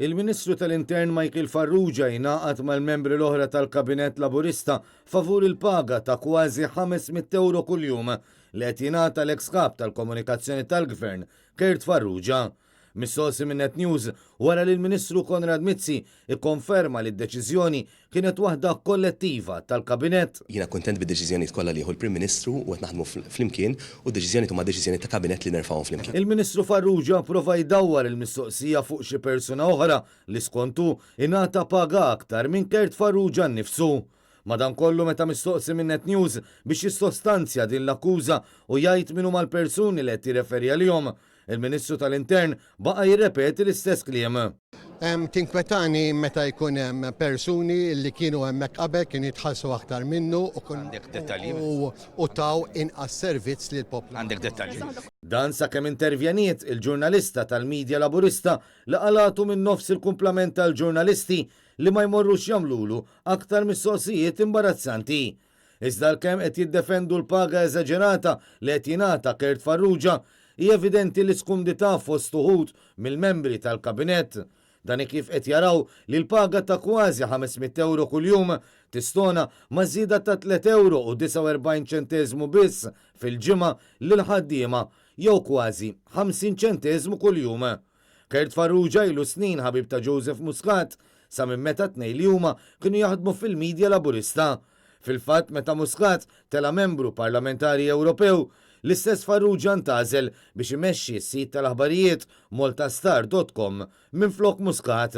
Il-Ministru tal-Intern Michael Farrugia jingħaqad mal-membri l-oħra tal-Kabinett Laburista favur il-paga ta' kważi 500 ewro kuljum li qed jingħata l-eks Kap tal-Komunikazzjoni tal-Gvern Kurt Farrugia. Mistoqsi minn Net News wara li l-Ministru Konrad Mizzi kkonferma li d-deċiżjoni kienet waħda kollettiva tal-Kabinett. Jiena kuntent bid-deċiżjonijiet kollha li jieħu l-Prim Ministru u qed naħdmu flimkien u d-deċiżjonijiet huma deċiżjonijiet ta' Kabinett li nerfgħuhom flimkien. Il-Ministru Farrugia prova jdawwar il-mistoqsija fuq xi persuna oħra li skont hu ingħata paga aktar minn Kurt Farrugia nnifsu. Madankollu meta mistoqsi minn Net News biex jissostanzja din l-akkuża u jgħid min huma l-persuni li qed jirreferi għalihom, il-Ministru tal-Intern baqa' jirrepeti l-istess kliem. Tinkwetani meta jkun hemm persuni li kienu hemmhekk qabel kienu jitħallsu aktar minnu u Għandek dettalji? u taw inqas servizz lill-poplu. Għandek dettalji? Dan sakemm intervjeniet il-ġurnalista tal-media Laburista li qalatu minn nofs il-kumplament tal-ġurnalisti li ma jmorrux jagħmlulu aktar mistoqsijiet imbarazzanti. Iżda għalkemm qed jiddefendu l-paga eżaġerata li qed jingħata Kurt Farrugia, hi evidenti l-iskumdità fost uħud mill-membri tal-Kabinett. Dan hi kif qed jaraw li l-paga ta' kważi 500 ewro kuljum tistona ma' żieda ta' tliet ewro u 49 ċenteżmu biss fil-ġimgħa lill-ħaddiema, jew kważi 50 ċenteżmu kuljum. Kurt Farrugia ilu snin ħabib ta' Joseph Muscat, sa minn meta t-tnejn li huma kienu jaħdmu fil-media Laburista. Fil-fatt meta Muscat tela' membru parlamentari Ewropew, l-istess Farrugia ntgħażel biex imexxi s-sit tal-aħbarijiet maltastar dot com minflok Muscat.